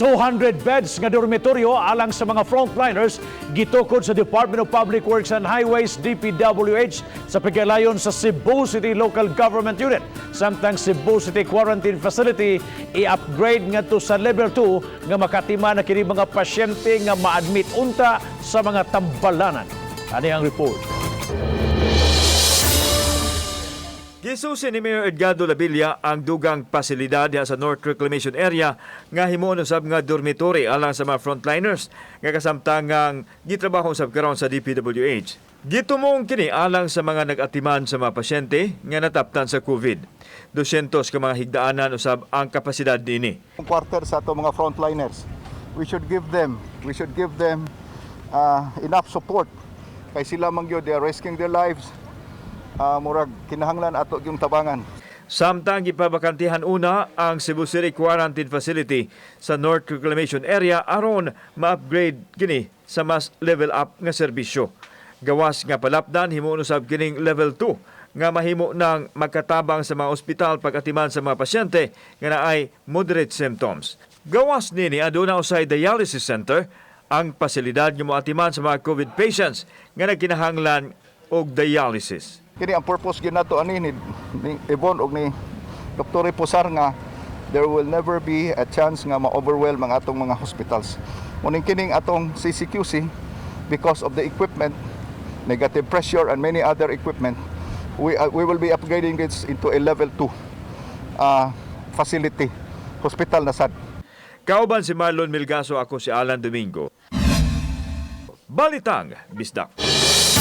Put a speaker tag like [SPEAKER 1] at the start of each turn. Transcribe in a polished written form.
[SPEAKER 1] 200 beds nga dormitoryo alang sa mga frontliners gitukod sa Department of Public Works and Highways, DPWH, sa pagkalayon sa Cebu City Local Government Unit. Samtang Cebu City Quarantine Facility i-upgrade ngadto sa level 2 nga makatima na kini mga pasyente nga ma-admit unta sa mga tambalanan. Ani ang report.
[SPEAKER 2] Gisusi ni Mayor Edgardo Labilla ang dugang pasilidad diha sa North Reclamation Area nga himuon usab nga dormitory alang sa mga frontliners nga kasamtangang gitrabaho usab karon sa DPWH. Gitumong kini alang sa mga nag-atiman sa mga pasyente nga nataptan sa COVID. 200 ka mga higdaanan usab ang kapasidad niini.
[SPEAKER 3] Ang quarter sa ato mga frontliners. We should give them enough support. Kay sila man gyud, they are risking their lives. Murag kinahanglan ato yung tabangan.
[SPEAKER 2] Samtang gipabakantihan una ang Cebu City Quarantine Facility sa North Reclamation Area aron ma-upgrade kini sa mas level up nga serbisyo. Gawas nga palapdan, himuon usab kining level 2 nga mahimo nang magkatabang sa mga ospital pag-atiman sa mga pasyente nga naay moderate symptoms. Gawas nini, aduna usay dialysis center, ang pasilidad nga moatiman sa mga COVID patients nga nagkinahanglan og dialysis.
[SPEAKER 3] Kini ang purpose gyud nato ani ni Yvonne og ni Dr. Posar nga there will never be a chance nga ma-overwhelm ang atong mga hospitals. Muning kining atong CCQC, because of the equipment, negative pressure and many other equipment, we will be upgrading this into a level 2 facility, hospital na sad.
[SPEAKER 2] Kauban si Marlon Milgaso, ako si Alan Domingo. Balitang Bisdak.